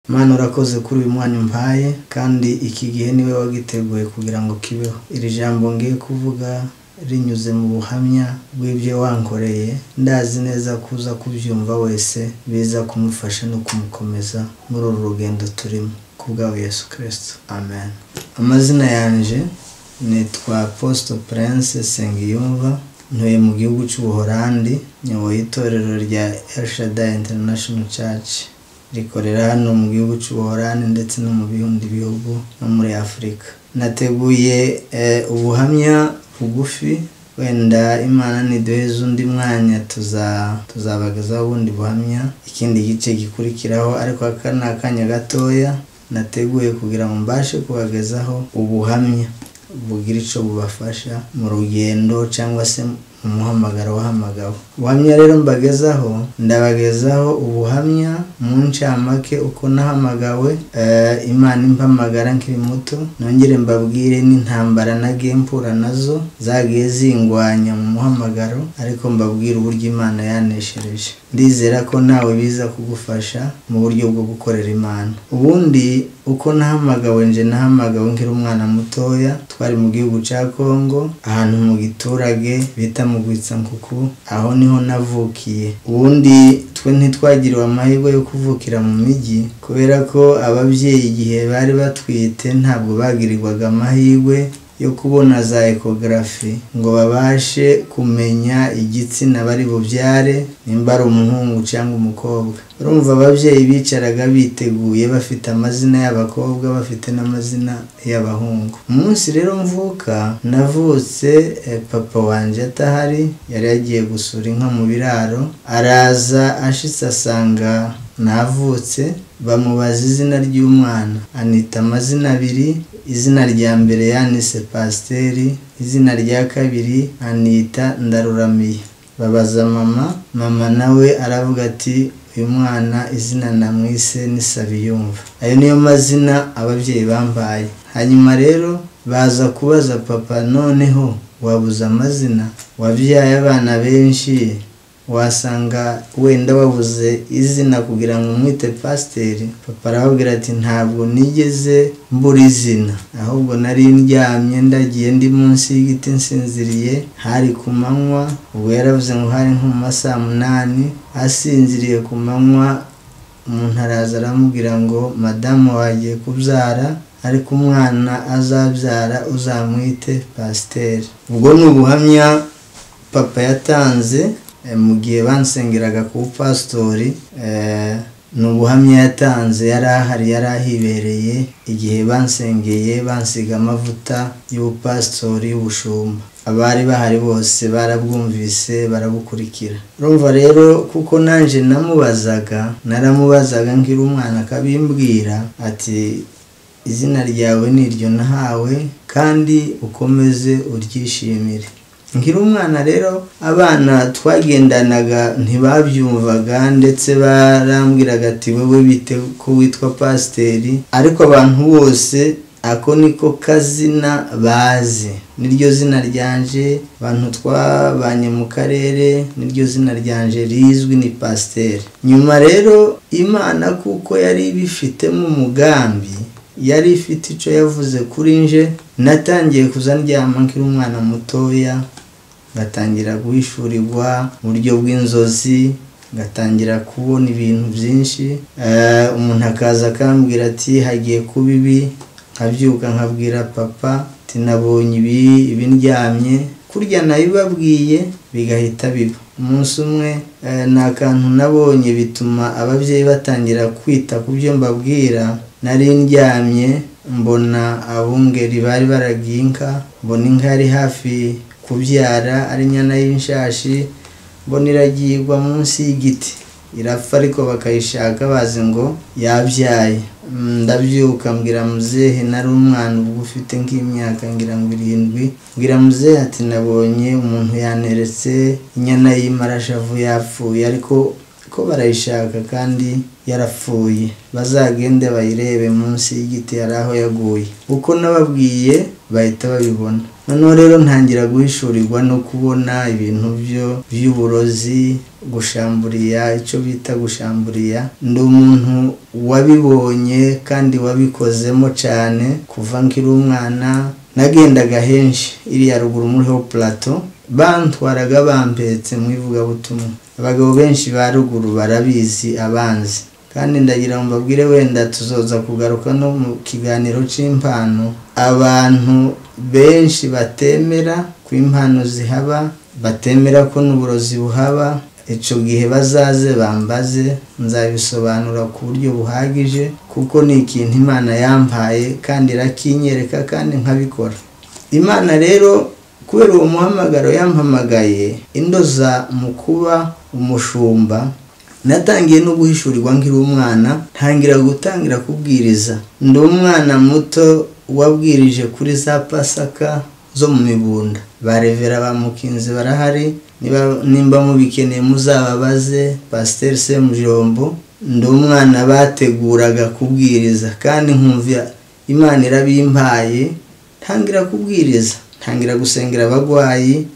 Mana urakoze kuri uyu mwanya umpaye, kandi iki gihe niwe wagiteguye kugira ngo kibeho. Iri jambo ngiye kuvuga rinyuze mu buhamya bw'ibyo wankoreye, ndazi neza ko uza kubyumva wese biza kumufasha no kumukomeza muri uru rugendo turimo, ku bwawe Yesu Kristo, amen. Amazina yanje nitwa Apostle Prince Nsengiyumva, ntuye mu gihugu cy'Ubuholandi, nyoboye itorero rya El Shaddai International Church rikorera hano mu gihugu cy'Ubuholandi ndetse no mu bindi bihugu no muri Afurika. Nateguye ubuhamya bugufi, wenda Imana niduheza undi mwanya tuzabagezaho ubundi buhamya, ikindi gice gikurikiraho, ariko aka ni akanya gatoya nateguye kugira ngo mbashe kubagezaho ubuhamya bugira icyo bubafasha mu rugendo cyangwa se mu muhamagaro wahamagawe. Ubuhamya rero mbagezaho, ndabagezaho ubuhamya mu ncamake uko nahamagawe, Imana impamagara nkiri muto, nongere mbabwire n'intambara nagiye mpura nazo zagiye zingwanya mu muhamagaro, ariko mbabwire uburyo Imana yaneshereje. Ndizera ko nawe biza kugufasha mu buryo bwo gukorera Imana. Ubundi uko nahamagawe, nje nahamagawe nkiri umwana mutoya, twari mu gihugu cya Kongo, ahantu mu giturage bita mu Gwitsankuku, aho niho navukiye. Ubundi twe ntitwagiriwe amahirwe yo kuvukira mu mijyi, kubera ko ababyeyi igihe bari batwite ntabwo bagirirwaga amahirwe yo kubona za ekogarafi ngo babashe kumenya igitsina bari bubyare, nimba ari umuhungu cyangwa umukobwa. Urumva ababyeyi bicaraga biteguye, bafite amazina y'abakobwa, bafite n'amazina y'abahungu. Umunsi rero mvuka, navutse papa wanje atahari, yari yagiye gusura inka mu biraro, araza ashitse asanga navutse, bamubaza izina ry'umwana, anita amazina abiri. Izina rya mbere yanise Pasiteri, izina rya kabiri anita Ndaruramiye. Babaza mama, mama nawe aravuga ati uyu mwana izina namwise ni Sabiyumva. Ayo niyo mazina ababyeyi bambaye. Hanyuma rero baza kubaza papa, noneho wabuze amazina, wabyaye abana benshi, wasanga wenda wabuze izina kugira ngo umwite Pasiteri. Papa arababwira ati ntabwo nigeze mbura izina, ahubwo nari ndyamye ndagiye ndi munsi y'igiti nsinziriye, hari ku manywa. Ubwo yaravuze ngo hari nko mu masaha 8, asinziriye ku manywa, umuntu araza aramubwira ngo madamu wagiye kubyara, ariko umwana azabyara uzamwite Pasiteri. Ubwo ni ubuhamya papa yatanze mu gihe bansengeraga ku pastori. Ni ubuhamya yatanze, yari ahari, yari ahibereye igihe bansengeye, bansiga amavuta y'ubupasitori y'ubushumba. Abari bahari bose barabwumvise, barabukurikira. Urumva rero kuko nanje namubazaga, naramubazaga nkiri umwana akabimbwira ati izina ryawe ni iryo nahawe kandi ukomeze uryishimire. Nkiri umwana rero abana twagendanaga ntibabyumvaga, ndetse barambwiraga ati wowe bite ko witwa Pasiteri, ariko abantu bose ako niko kazina bazi, niryo zina ryanje, abantu twabanye mu karere niryo zina ryanje rizwi ni Pasiteri. Nyuma rero Imana kuko yari ibifitemo umugambi, yari ifite icyo yavuze kuri nje, natangiye kuza ndyama nkiri umwana mutoya, ngatangira guhishurirwa mu buryo bw'inzozi, ngatangira kubona ibintu byinshi. Umuntu akaza akambwira ati hagiye kuba ibi, nkabyuka nkabwira papa ati nabonye ibi, ibi ndyamye, kurya nabibabwiye bigahita biba. Umunsi umwe ni akantu nabonye bituma ababyeyi batangira kwita ku byo mbabwira. Nari ndyamye mbona abungeri bari baragiye inka, mbona inka yari hafi kubyara ari inyana y'inshashi, mbona iragirwa munsi y'igiti irapfa, ariko bakayishaka bazi ngo yabyaye. Ndabyuka mbwira muzehe, nari umwana ubwo ufite nk'imyaka ngira ngo 7, mbwira muzehe ati nabonye umuntu yaneretse inyana y'imarashavu yapfuye, ariko Ko barayishaka kandi yarapfuye, bazagende bayirebe munsi y'igiti hari aho yaguye. Uko nababwiye bahita babibona. Noneho rero ntangira guhishurirwa no kubona ibintu byo by'uburozi, gushamburiya, icyo bita gushamburiya. Ndi umuntu wabibonye kandi wabikozemo cyane kuva nkiri umwana. Nagendaga henshi iriya ruguru muri ho plateau, bantwaraga bampetse mu ivugabutumwa. Abagabo benshi ba ruguru barabizi, abanzi. Kandi ndagira ngo mbabwire, wenda tuzoza kugaruka no mu kiganiro cy'impano, abantu benshi batemera ko impano zihaba, batemera ko n'uburozi buhaba, icyo gihe bazaze bambaze, nzabisobanura ku buryo buhagije, kuko ni ikintu Imana yampaye kandi irakinyereka kandi nkabikora. Imana rero kubera uwo muhamagaro yampamagaye indoza mu kuba umushumba, natangiye no guhishurirwa nkiri umwana, ntangira gutangira kubwiriza. Ndi umwana muto wabwirije kuri za Pasaka zo mu Mibunda. Barevera ba Mukinzi barahari, nimba mubikeneye muzababaze Pasteur Semujombo. Ndi umwana bateguraga kubwiriza kandi nkumva Imana irabimpaye, ntangira kubwiriza, ntangira gusengera abagwayi,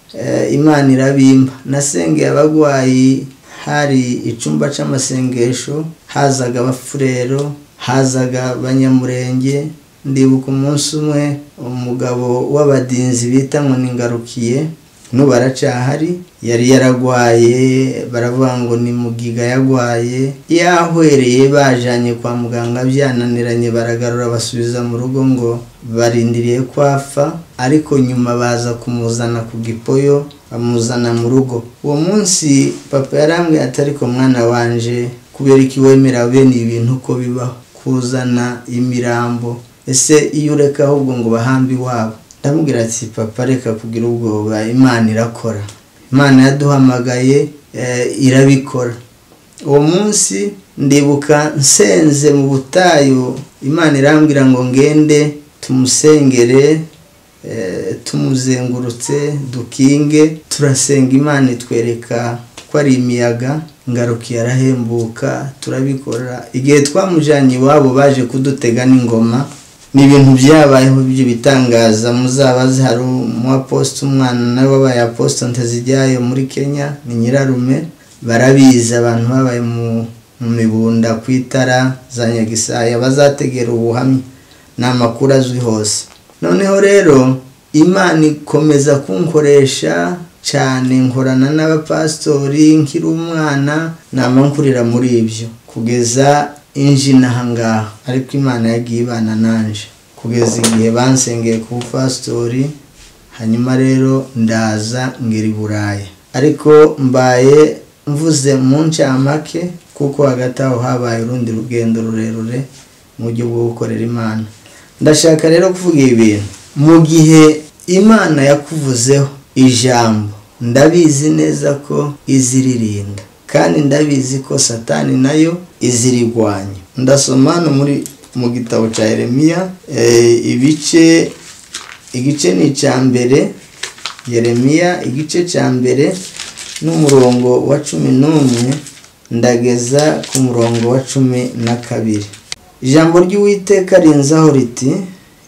Imana irabimpa. Nasengeye abagwayi, hari icyumba cy'amasengesho, hazaga abafurero, hazaga abanyamurenge. Ndibuka umunsi umwe umugabo w'abadinzi bita ngo ni Ngarukiye, n'ubu aracyahari, yari yaragwaye, baravuga ngo ni mugiga yagwaye, yahwereye bajanye kwa muganga byananiranye, baragarura basubiza mu rugo ngo barindiriye kwapfa, ariko nyuma baza kumuzana ku Gipoyo, bamuzana mu rugo. Uwo munsi papa yarambwiye ati ariko mwana wanje, kubera iki wemera bene ibintu ko bibaho, kuzana imirambo, ese iyo ureka ahubwo ngo bahambe iwabo? Ndamubwira ati papa reka kugira ubwoba, Imana irakora, Imana yaduhamagaye irabikora. Uwo munsi ndibuka nsenze mu butayu, Imana irambwira ngo ngende tumusengere, tumuzengurutse dukinge, turasenga Imana itwereka ko ari imiyaga. Ngarukiye arahembuka, turabikora. Igihe twamujanye iwabo baje kudutega n'ingoma. Ni ibintu byabayeho by'ibitangaza. Muzabaze, hari umuapostle, umwana nawe wabaye apostle Ntezijyayo muri Kenya, ni nyirarume, barabizi abantu babaye mu Mibunda ku itara za Nyagisaya, bazategera ubuhamya, ni amakuru azwi hose. Noneho rero Imana ikomeza kunkoresha cyane, nkorana n'abapastori nkiri umwana, nama nkurira muri ibyo kugeza inji n'ahangaha. Ariko Imana yagiye ibana nanje kugeza igihe bansengeye ku bupastori, hanyuma rero ndaza ngera i Burayi. Ariko mbaye mvuze mu ncamake, kuko hagati aho habaye urundi rugendo rurerure mu buryo bwo gukorera Imana. Ndashaka rero kuvuga ibi bintu. Mu gihe Imana yakuvuzeho ijambo, ndabizi neza ko iziririnda, kandi ndabizi ko Satani nayo izirigwanya. Ndasoma hano muri mu gitabo cya Yeremiya, igice ni icya mbere, Yeremiya igice cya mbere n'umurongo wa 11 ndageza ku murongo wa 12. Ijambo ry'Uwiteka rinzaho riti,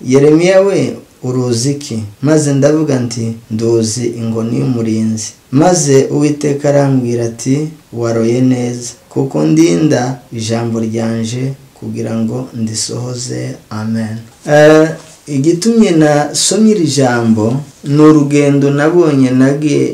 Yeremiya we uruzi iki? Maze ndavuga nti nduzi inkoni y'umurinzi. Maze Uwiteka arambwira ati waroye neza, kuko ndinda ijambo ryanje kugira ngo ndisohoze. Amen. Igitumye nasomye iri jambo ni urugendo nabonye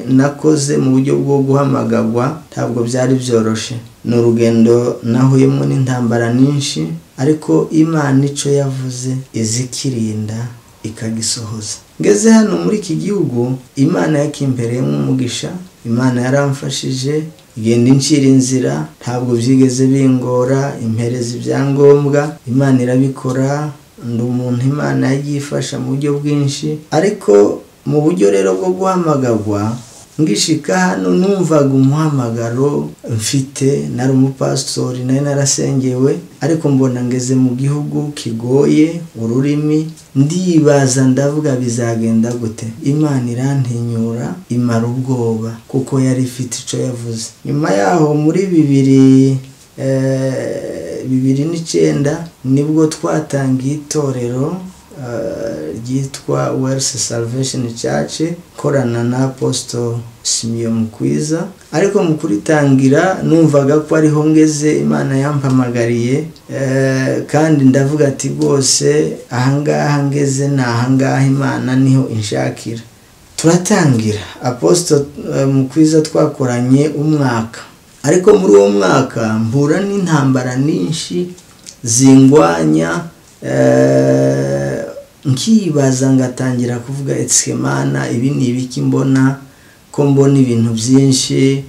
nakoze mu buryo bwo guhamagagwa, ntabwo byari byoroshe. Ni urugendo nahuyemo n'intambara nyinshi, ariko Imana ico yavuze izikirinda ikagisohoza. Ngeze hano muri iki gihugu, Imana yakimpereyemo umugisha, Imana yaramfashije, igenda incira inzira, ntabwo byigeze bingora, impereza ibyangombwa, Imana irabikora. Ndi umuntu Imana yagiye ifasha mu buryo bwinshi, ariko mu buryo rero bwo guhamagagwa Ngishika hano numvaga umuhamagaro mfite, nari umupasitori, nari narasengewe, ariko mbona ngeze mu gihugu kigoye ururimi, ndibaza ndavuga bizagenda gute. Imana irantinyura imara ubwoba kuko yari ifite ico yavuze. Nyuma yaho muri 2009 nibwo twatangiye itorero ryitwa Wells Salvation Church, korana na Apostle Simeon Mukwiza. Ariko mu kuritangira numvaga ko ariho ngeze, Imana yampamagariye, kandi ndavuga ati rwose ahangaha ngeze ni ahangaha Imana niho inshakira. Turatangira Apostle Mukwiza twakoranye umwaka, ariko muri uwo mwaka mpura n'intambara nyinshi zingwanya, nkibaza ngatangira kuvuga etse Mana ibi ni ibiki mbona, ko mbona ibintu byinshi,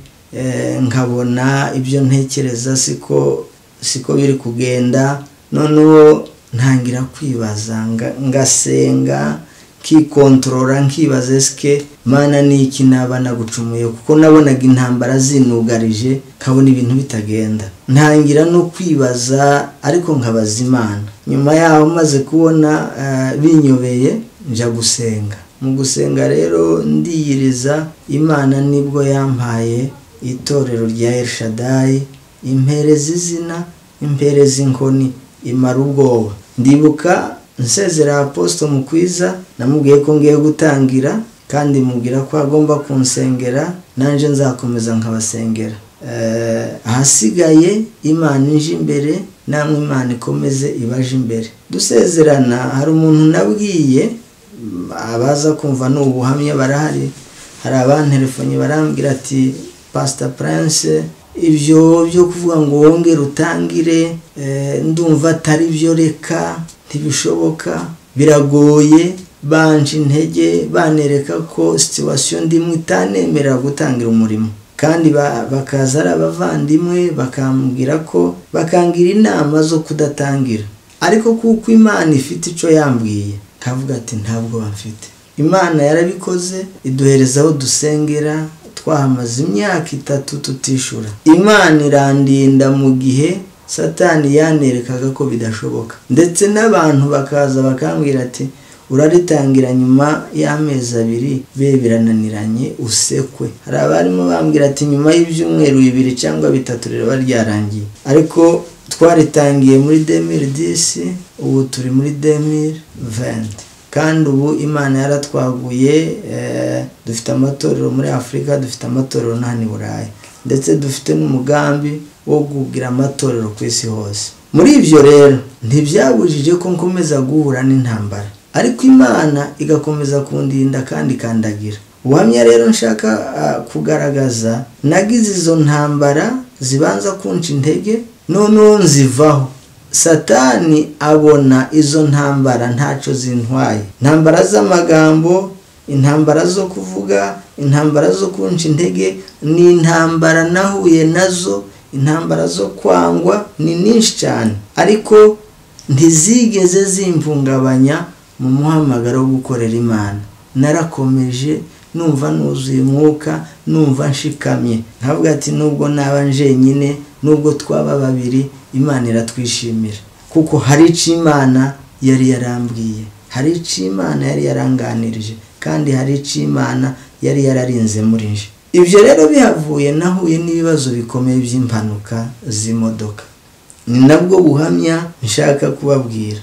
nkabona ibyo ntekereza siko biri kugenda. Noneho ntangira kwibaza, ngasenga, nkikontorora, nkibaza eske Mana ni iki naba nagucumuye, kuko nabonaga intambara zinugarije, nkabona ibintu bitagenda. Ntangira no kwibaza ariko nkabaza Imana. Nyuma yaho maze kubona binyobeye nja gusenga. Mu gusenga rero ndiyiriza, Imana nibwo yampaye itorero rya El Shaddai, impereza izina, impereza inkoni, imara ubwoba. Ndibuka nsezera Apostle Mukwiza, namubwiye ko ngiye gutangira, kandi mubwira ko agomba kunsengera, nanje nzakomeza nkabasengera. Ahasigaye Imana inje imbere, namwe Imana ikomeze ibaje imbere. Dusezerana hari umuntu nabwiye, abaza kumva n'ubuhamya barahari, hari abantelefoni barambwira ati Pastor Prince, ibyo byo kuvuga ngo wongere utangire, ndumva atari byo, reka ntibishoboka, biragoye. Banje intege, banereka ko situation ndimwe itanemerera gutangira umurimo, kandi bakaza ari abavandimwe, bakambwira ko bakangira inama zo kudatangira. Ariko kuko Imana ifite ico yambwiye, nkavuga ati ntabwo bamfite. Imana yarabikoze, iduhereza aho dusengera, twahamaze imyaka 3 tutishura. Imana irandinda mu gihe Satani yanerekaga ko bidashoboka, ndetse n'abantu bakaza bakambwira ati uraritangira nyuma y'amezi 2 be birananiranye usekwe. Hari abarimo bambwira ati nyuma y'ibyumweru 2 cyangwa 3 rero ryarangiye. Ariko twaritangiye muri 2010, ubu turi muri 2020, kandi ubu Imana yaratwaguye. Dufite amatorero muri Afrika, dufite amatorero n'ahandi Burayi, ndetse dufite n'umugambi wo kugira amatorero ku isi hose. Muri ibyo rero ntibyabujije ko nkomeza guhura n'intambara, ariko Imana igakomeza kundinda kandi ikandagira. Ubuhamya rero nshaka kugaragaza, nagize izo ntambara zibanza kunca intege, noneho nzivaho. Satani abona izo ntambara ntaco zintwaye, intambara z'amagambo, intambara zo kuvuga, intambara zo kunca intege, ni intambara nahuye nazo, intambara zo kwangwa ni nyinshi cyane, ariko ntizigeze zimpungabanya mu muhamagaro wo gukorera Imana. Narakomeje, numva nuzuye umwuka, numva nshikamye, nkavuga ati nubwo naba njenyine, nubwo twaba babiri, Imana iratwishimira, kuko hari ico Imana yari yarambwiye, hari ico Imana yari yaranganirije, kandi hari ico Imana yari yararinze muri nje. Ibyo rero bihavuye, nahuye n'ibibazo bikomeye by'impanuka z'imodoka. Ni nabwo buhamya nshaka kubabwira.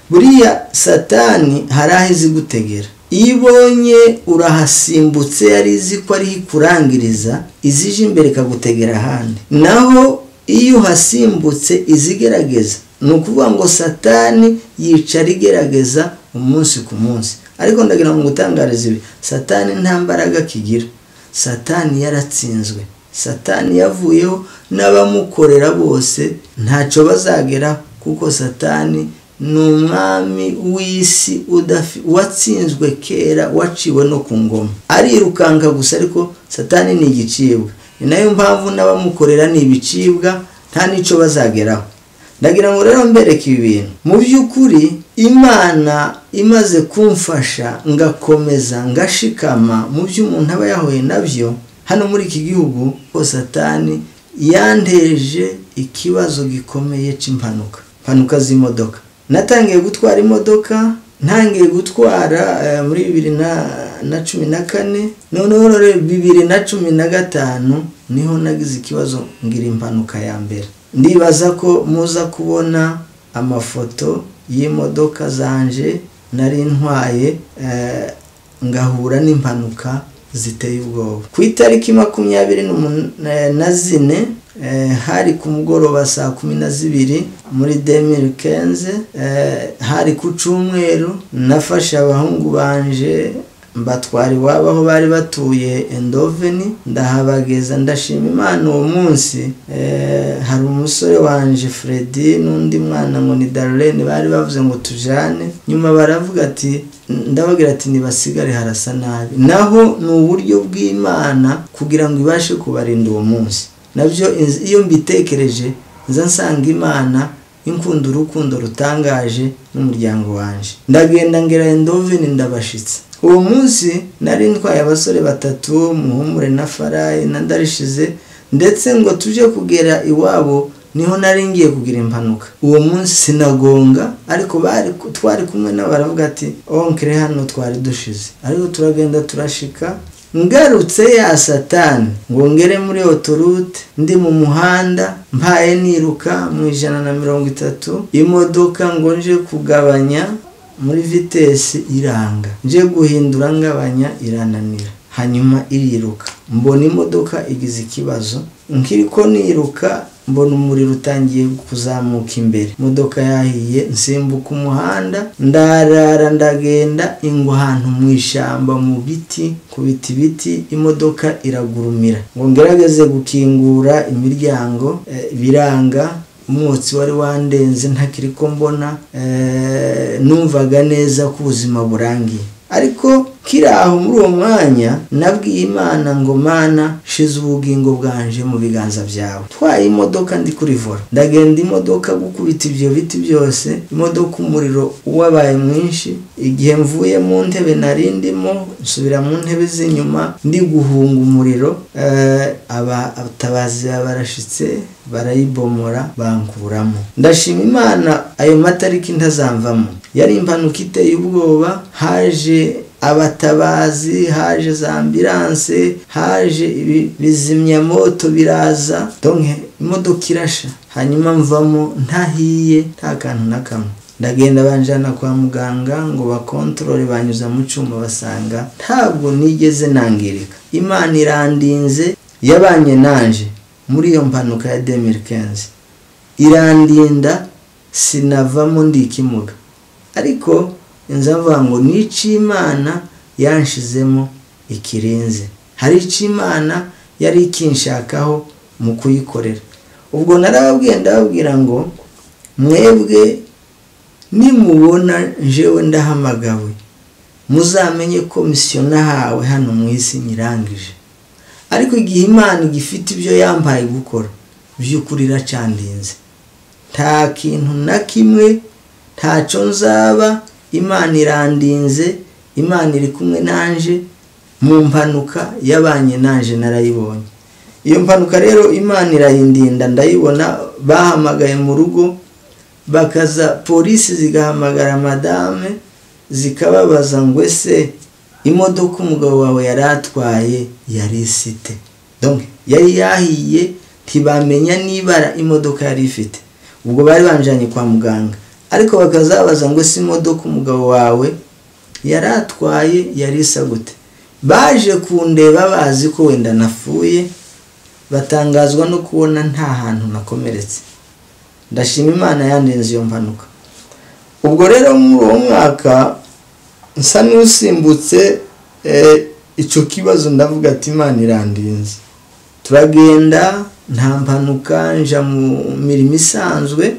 Buriya Satani hari aho izi gutegera. Iyo ibonye urahasimbutse, yari izi ko ariho ikurangiriza, izije imbere ikagutegera ahandi. Naho iyo uhasimbutse izigerageza. Ni ukuvuga ngo Satani yicara igerageza umunsi ku munsi. Ariko ndagira ngo ngutangarize ibi, Satani nta mbaraga kigira. Satani yaratsinzwe, Satani yavuyeho, n'abamukorera bose ntacyo bazagera, kuko Satani ni umwami w'isi watsinzwe kera, waciwe no ku ngoma. Arirukanka gusa, ariko Satani ni igicibwa. Ni nayo mpamvu n'abamukorera ni ibicibwa, nta n'icyo bazageraho. Ndagira ngo rero mbereke ibi bintu. Mu by'ukuri Imana imaze kumfasha ngakomeza ngashikama mu byo umuntu aba yahuye nabyo hano muri iki gihugu, Satani yanteje ikibazo gikomeye cy'impanuka, impanuka z'imodoka. Natangiye gutwara imodoka, ntangiye gutwara muri 2014, noneho rero 2015 niho nagize ikibazo ngira impanuka ya mbere. Ndibaza ko muza kubona amafoto y'imodoka zanje nari ntwaye, ngahura n'impanuka ziteye ubwoba. Ku itariki 24 hari ku mugoroba saa 12 muri 2015, hari ku cyumweru, nafashe abahungu banje mbatwara iwabo aho bari batuye Endoveni, ndahabageza. Ndashima Imana uwo munsi, hari umusore wanje Freddy n'undi mwana ngo ni Darlene, bari bavuze ngo tujane. Nyuma baravuga ati, ndababwira ati nibasigare harasa nabi. Naho ni uburyo bw'Imana kugira ngo ibashe kubarinda uwo munsi. Nabyo iyo mbitekereje nza nsanga Imana inkunda urukundo rutangaje n'umuryango wanje. Ndagenda ngera Endoveni ndabashitse. Uwo munsi nari ntwaye abasore batatu, Muhumure na Farayi na Ndarishize, ndetse ngo tuje kugera iwabo niho nari ngiye kugira impanuka. Uwo munsi sinagonga, ariko bari twari kumwe nabo baravuga ati onkere hano twari dushize. Ariko turagenda turashika. Ngarutse ya Satani ngo ngere muri autoroute, ndi mu muhanda mpaye niruka mu 130, imodoka ngo nje kugabanya muri vitesse iranga, nje guhindura ngabanya irananira, hanyuma iriruka. Mbona imodoka igize ikibazo, nkiriko niruka mbona umuriro utangiye kuzamuka imbere, imodoka yahiye, nsimbuka umuhanda ndarara ndagenda ingwa ahantu mu ishyamba mu biti, ku biti biti, imodoka iragurumira. Ngo ngerageze gukingura imiryango, biranga, umwotsi wari wandenze ntakiriko mbona, numvaga neza ko ubuzima burangiye. Ariko kiraho muri uwo mwanya nabwiye Imana ngo Mana shize ubugingo bwanje mu biganza byawe. Twaye imodoka ndi kuri vola, ndagenda imodoka gukubita ibyo biti byose, imodoka umuriro wabaye mwinshi. Igihe mvuye mu ntebe narindimo nsubira mu ntebe z'inyuma ndi guhunga umuriro, abatabazi barashitse barayibomora bankuramo. Ndashima Imana ayo matariki ntazamvamo. Yari impanuka iteye ubwoba, haje abatabazi, haje za ambulance, haje bizimyamoto biraza, donc imodoka irasha. Hanyuma mvamo ntahiye, nta kantu na kamwe. Ndagenda banjana kwa muganga ngo bakontorore, banyuza mu cyuma basanga ntabwo nigeze nangirika. Imana irandinze, yabanye nanje muri iyo mpanuka ya 2015, irandinda sinavamo ndikimuga. Ariko nzavuga ngo nici Imana yanshizemo ikirenze, hari icyo Imana yari ikinshakaho mu kuyikorera. Ubwo narababwiye ndababwira ngo mwebwe nimubona njewe ndahamagawe, muzamenye ko misiyo nahawe hano mu isi nyirangije. Ariko igihe Imana igifite ibyo yampaye gukora by'ukuri iracandinze, nta kintu na kimwe ntacyo nzaba. Imana irandinze, Imana iri kumwe nanje mu mpanuka yabanye nanje narayibonye. Iyo mpanuka rero Imana irayindinda ndayibona. Bahamagaye mu rugo bakaza, polisi zigahamagara madame zikababaza ngo ese imodoka umugabo wawe yaratwaye yari isite, donc yari yahiye, ntibamenya nibara imodoka yari ifite. Ubwo bari banjanye kwa muganga, ariko bakazabaza ngo ese imodoka umugabo wawe yaratwaye yari isa gute. Baje kundeba bazi ko wenda nafuye, batangazwa no kubona nta hantu nakomeretse. Ndashima Imana yandinze iyo mpanuka. Ubwo rero muri uwo mwaka nsa n'usimbutse icyo kibazo, ndavuga ati Imana irandinze. Turagenda nta mpanuka, nja mu mirimo isanzwe.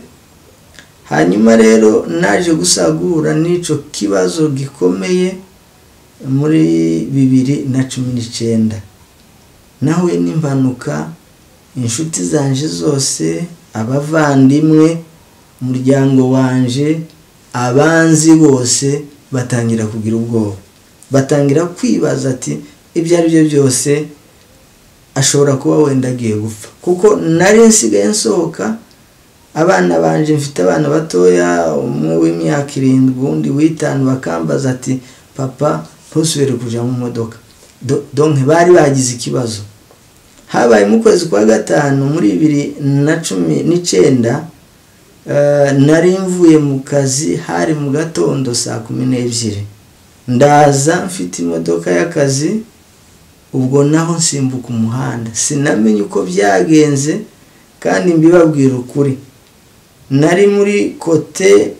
Hanyuma rero naje gusagura n'ico kibazo gikomeye muri 2019. Nahuye n'impanuka, inshuti zanje zose, abavandimwe, umuryango wanje Abanzi bose batangira kugira ubwoba, batangira kwibaza ati ibyo ari byo byose ashobora kuba wenda agiye gupfa, kuko nari nsigaye nsohoka. Abana banje, mfite abana batoya, umwe w'imyaka 7 undi w'5, bakambaza ati papa ntusubire kuja mu modoka. Donc bari bagize ikibazo. Habaye mu kwezi kwa 5 muri 2019, nari mvuye mu kazi, hari mu gatondo saa 12, ndaza mfite imodoka y'akazi. Ubwo naho nsimbuka umuhanda, sinamenye uko byagenze, kandi mbibabwira ukuri, nari muri kote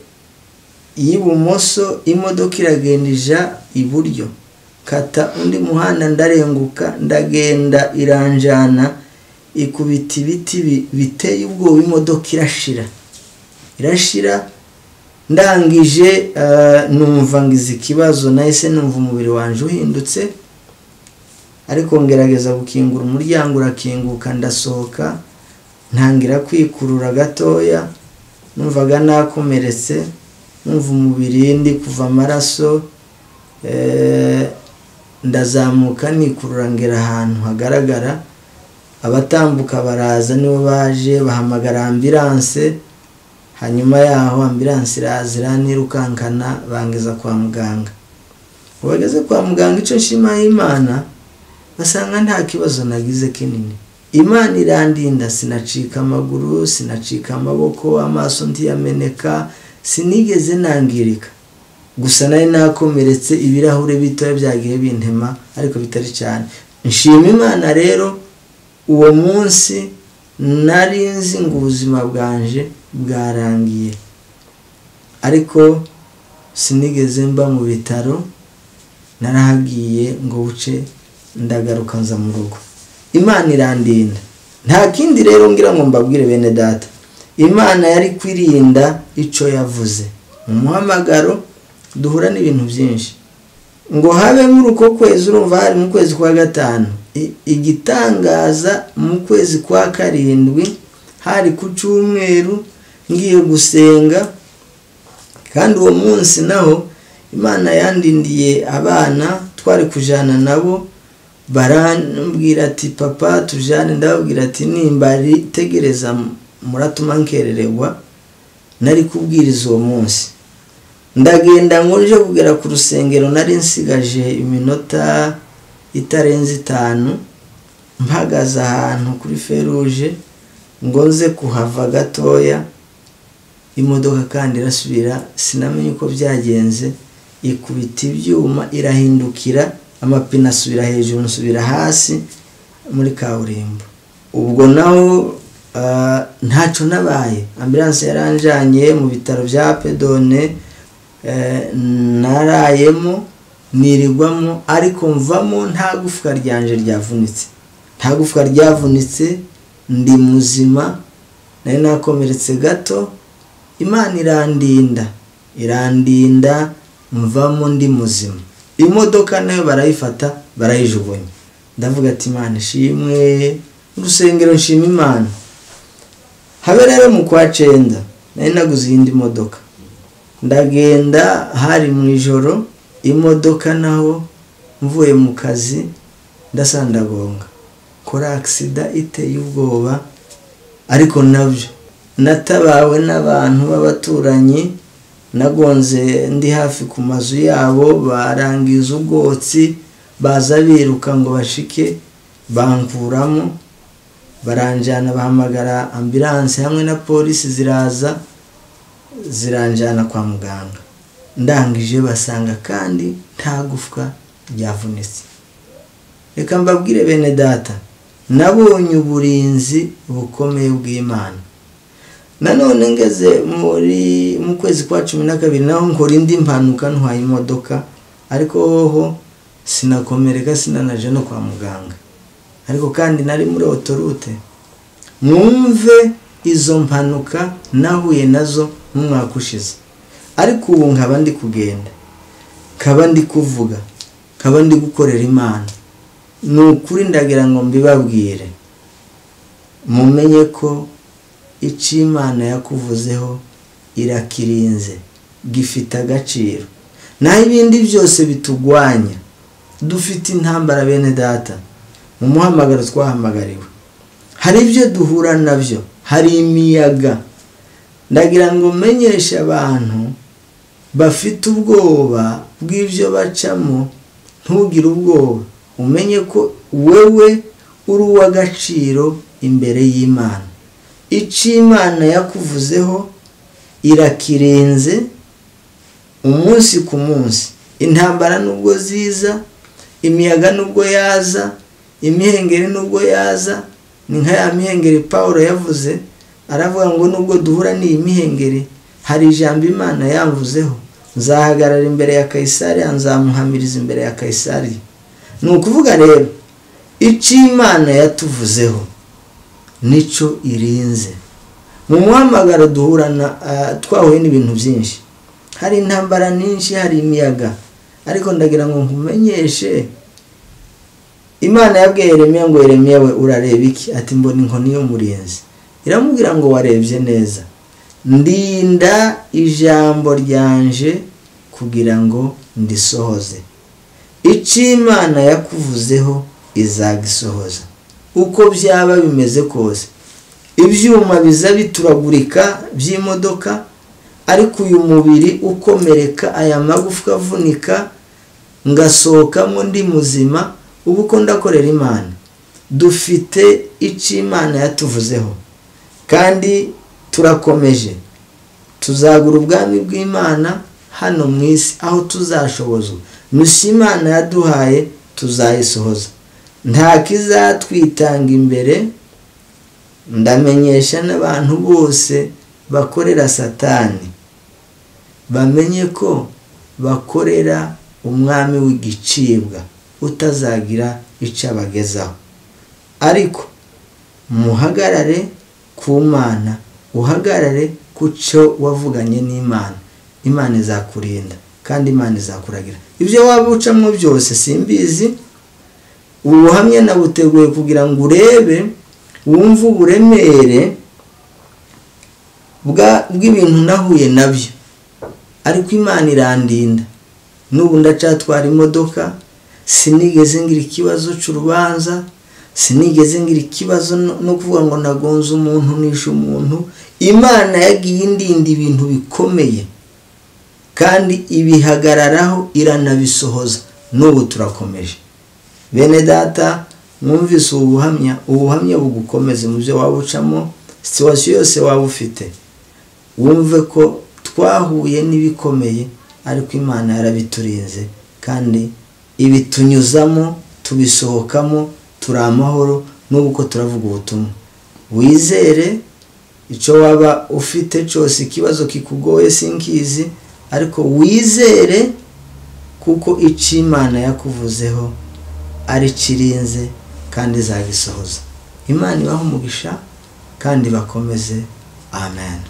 y'ibumoso, imodoka iragenda ija iburyo, kata undi muhanda ndarenguka, ndagenda iranjana, ikubita ibiti biteye ubwoba, imodoka irashira. Ndangije numva ngize ikibazo, nahise numva umubiri wanje uhindutse, ariko ngerageza gukingura umuryango, urakinguka, ndasohoka, ntangira kwikurura gatoya, numvaga nakomeretse, numva umubiri ndi kuva amaraso. Ndazamuka nikurura ngera ahantu hagaragara, abatambuka baraza, nibo baje bahamagara ambulance. Hanyuma yaho ambulance iraza iranirukankana, bangeza kwa muganga. Bageze kwa muganga, icyo nshima Imana, basanga nta kibazo nagize kinini. Imana irandinda, sinacika amaguru, sinacika amaboko, amaso ntiyameneka, sinigeze nangirika. Gusa nari nakomeretse, ibirahure bitoya byagiye bintema, ariko bitari cyane. Nshima Imana rero, uwo munsi nari nzi ngo ubuzima bwanje bwarangiye, ariko sinigeze mba mu bitaro, narahagiye ngo buce ndagaruka nza mu rugo. Imana irandinda. Nta kindi rero ngira ngo mbabwire bene data, Imana yari kwirinda ico yavuze. Mu muhamagaro duhura n'ibintu byinshi. Ngo habe muri uko kwezi, urumva hari mu kwezi kwa 5, igitangaza mu kwezi kwa 7 hari ku cyumweru, ngiye gusenga, kandi uwo munsi naho Imana yandindiye abana twari kujana nabo, barambwira ati papa tujane, ndababwira ati nimba tegereza muratuma nkerererwa, nari kubwiriza uwo munsi. Ndagenda ngo nje kugera ku rusengero, nari nsigaje iminota itarenze 5, mpagaze ahantu kuri feruje ngo nze kuhava gatoya, imodoka kandi irasubira, sinamenye uko byagenze, ikubita ibyuma irahindukira, amapine asubira hejuru nsubira hasi muri kaburimbo. Ubwo naho ntacyo nabaye, ambulance yaranjanye mu bitaro bya Pedone, narayemo nirirwamo, ariko mvamo nta gufwa ryanje ryavunitse, nta gufwa ryavunitse, ndi muzima, nari nakomeretse gato. Imana irandinda, irandinda, mvamo ndi muzima. Imodoka nayo barayifata barayijugunya. Ndavuga ati Imana ishimwe, urusengero nshima Imana. Habe rero mu kwa 9 nari naguze iyindi modoka, ndagenda hari mu ijoro, imodoka naho mvuye mu kazi ndasandagonga, kora accident iteye ubwoba, ariko nabyo natabawe n'abantu b'abaturanyi, nagonze ndi hafi ku mazu yabo, barangiza ubwotsi, baza biruka ngo bashike, bankuramo, baranjana, bahamagara ambulance hamwe na polisi, ziraza ziranjana kwa muganga. Ndangije basanga kandi nta gufwa ryavunitse. Reka mbabwire bene data, nabonye uburinzi bukomeye bw'Imana. Nanone ngeze muri mu kwezi kwa 12 naho nkora indi mpanuka, ntwaye imodoka, ariko hoho sinakomereka, sinanaje no kwa muganga, ariko kandi nari muri autorute. Mwumve izo mpanuka nahuye nazo mu mwaka ushize, ariko ubu nkaba ndi kugenda, nkaba ndi kuvuga, nkaba ndi gukorera Imana. Ni ukuri ndagira ngo mbibabwire, mumenye ko icyo Imana yakuvuzeho irakirinze. gifite agaciro. Naho ibindi byose bitugwanya, dufite intambara bene data mu muhamagaro twahamagariwe. Hari ibyo duhura nabyo, hari imiyaga. Ndagira ngo menyeshe abantu bafite ubwoba bw'ibyo bacamo, ntugire ubwoba, umenye ko wewe uri uw'agaciro imbere y'Imana. Icyo Imana yakuvuzeho irakirenze umunsi ku munsi. Intambara nubwo ziza, imiyaga nubwo yaza, imihengeri nubwo yaza, ni nka ya mihengeri Paulo yavuze, aravuga ngo nubwo duhura n'iyi mihengeri, hari ijambo Imana yamvuzeho, nzahagarara imbere ya Kayisari, nzamuhamiriza imbere ya Kayisari. Ni ukuvuga rero icyo Imana yatuvuzeho nico irinze. Mu muhamagaro duhurana twahuye n'ibintu byinshi, hari intambara nyinshi, hari imiyaga, ariko ndagira ngo nkumenyeshe Imana yabwiye Yeremiya ngo Yeremiya we urareba iki? Ati mbona inkoni y'umurinzi. Iramubwira ngo warebye neza, ndinda ijambo ryanje kugira ngo ndisohoze. Icyo Imana yakuvuzeho izagisohoza uko byaba bimeze kose. Ibyuma biza bituragurika by'imodoka, ariko uyu mubiri ukomereka, aya magufwa avunika, ngasohokamo ndi muzima. Ubu ko ndakorera Imana, dufite icyo Imana yatuvuzeho kandi turakomeje. Tuzagura ubwami bw'Imana hano mu isi aho tuzashobozwa. Misi Imana yaduhaye tuzayisohoza, nta kizatwitanga imbere. Ndamenyesha n'abantu bose bakorera Satani bamenye ko bakorera umwami w'igicibwa utazagira icyo abagezaho. Ariko muhagarare ku Mana, uhagarare ku cyo wavuganye n'Imana. Imana izakurinda kandi Imana izakuragira. Ibyo waba ucamo byose simbizi, ubuhamya nabuteguye kugira ngo urebe, wumve uburemere bw'ibintu nahuye nabyo, ariko Imana irandinda. N'ubu ndacatwara imodoka, sinigeze ngira ikibazo cy'urubanza, sinigeze ngira ikibazo no kuvuga ngo nagonze umuntu, nishe umuntu. Imana yagiye indinda ibintu bikomeye kandi ibihagararaho, iranabisohoza. N'ubu turakomeje. Bene data, mwumvise ubu buhamya, ubuhamya bugukomeze mu byo waba ucamo, situation yose waba ufite, wumve ko twahuye n'ibikomeye, ariko Imana yarabiturinze kandi ibitunyuzamo, tubisohokamo, turi amahoro. N'ubu ko turavuga ubutumwa, wizere icyo waba ufite cyose, ikibazo kikugoye sinkizi, ariko wizere kuko icyo Imana yakuvuzeho ari kirinze kandi izagisohoza. Imana ibahe umugisha kandi bakomeze. Amen.